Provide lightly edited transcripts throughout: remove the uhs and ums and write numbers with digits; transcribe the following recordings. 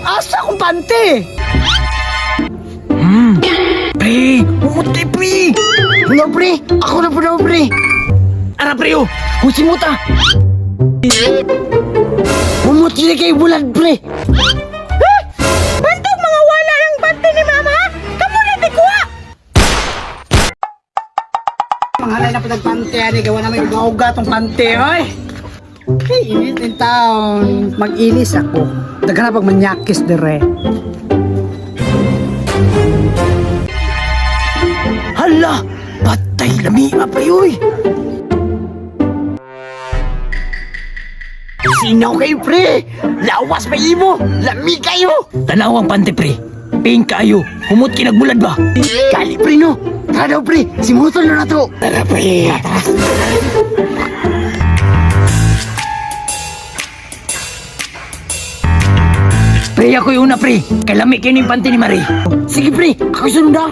Asa kong pante? Pre, umot kay pre. No, pre. Ako na po na, pre. Ara pre oh, husimot ah. Umot sila kay bulan, pre. Bantog mga wala ang bante ni mama ha? Kamu na di kuha! Manghalay na po pante, ani. Gawa na may uga-uga tong pante, oy. Hey, init in town. Mag-inis ako. Daghan na pag manyakis dire. Hala, patay lami ah pre oy. Sinaw kayo, pre. Lawas pa imo. Lami kayo. Tanaw ang pante pre. Pink kayo. Humot kinagbulad ba? Kali, pre, no. Tara daw, pre. Simutan na na to. Tara pre. Pre, ako yung una pre. Kay lami kayo yung pante ni Marie. Sige, pre. Ako sunod na.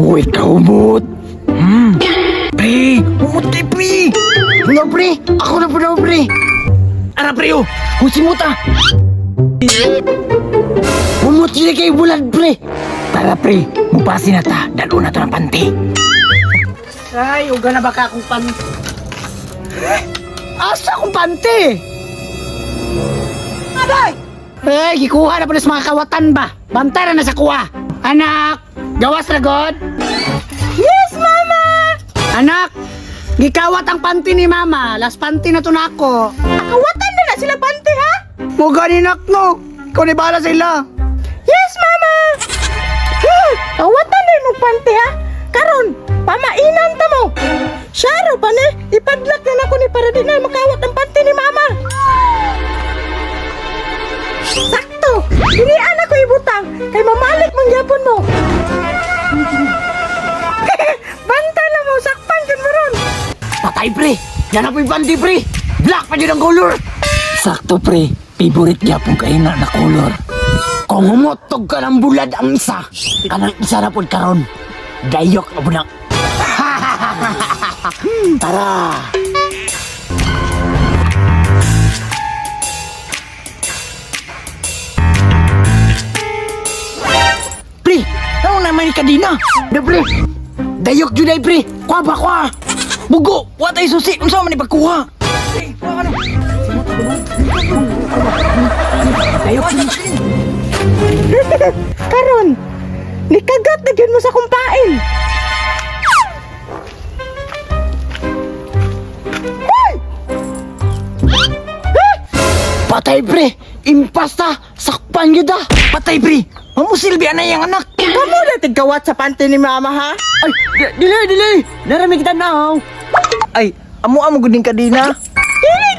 Uy, kaumot. Pre, umot kay pre. No, pre. Ako na po na, pre. Ara pre oh, husimot ah. Umot sila kay bulan, pre. Tara pre, mupasi na ta. Dalo na to ng pante. Ay, uga na baka akong pan... Asa akong pante? Aday! Ay, gikuha na pa sa mga kawatan ba? Bantay na na sa kuha. Anak, gawas na god. Yes, mama! Anak, gikawat ang panty ni mama. Last panty na to na ako. Kawatan na na sila bante ha? Mo gani nak no. Ikaw ni bala sila. Yes, mama! Kawatan na yung pante ha? Karon, pamainan ta mo! Syaro pa ni, ipadlak na nako ni para di na makawat ang pante ni mama! Sakto! Dinian ako ibutang, kay mamalik mang yapon mo! Banta na mo, sakpan jud mo ron! Patay pre. Yan ang panty pre. Black pa yun ang color. Sakto pre, favorite gyapon kayo na na color. Kung humotog ka ng bulad ang isa, kanang isa na pod karon. Dayok na po na. Tara! Pre, ano naman ni Kadina? Na pre! Dayok jud ay pre! Kwa ba kwa? Bugo, wa tay susi, unsa man ni pagkuha? Pre, wa ka na. Dayok jud. Karon, nikagat na gyud mo sa kumpain. Hoy! Patay pre! Impasta! Sakpan gyud ah! Patay pre, mamusilbi ana yang anak. Kamu na tigkawat sa panty ni mama ha? Ay! Dili! Dili! Narami kita na oh. Ay, amo amo gud ning Kadina. Dili